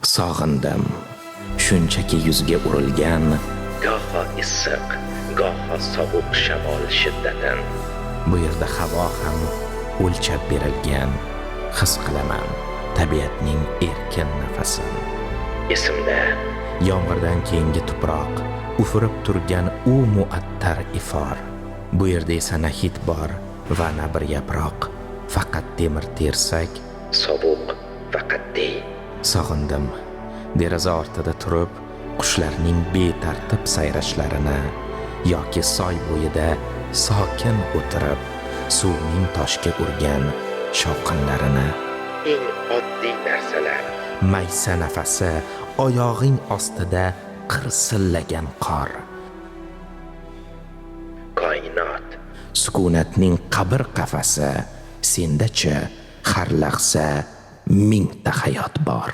Sog'indim shunchaki yuzga urilgan goho issiq, goho sovuq shamol shiddatin. Bu yerda havo ham o'lchab berilgan, his qilaman tabiatning erkin nafasin. Esimda yomg'irdan keyingi tuproq ufurib turgan u muattar ifor. Bu yerda esa na hid bor va na bir yaproq, faqat temir tersak, sovuq va qat'iy. Sog'indim deraza ortida turib qushlarning betartib sayrashlarini yoki soy bo'yida sokin o'tirib suvning toshga urgan shovqinlarini. Eng oddiy narsalar, maysa nafasi, oyog'ing ostida qirsillagan qor. Koinot sukunatning qabr qafasi, sendachi har lahza mingta hayot bor.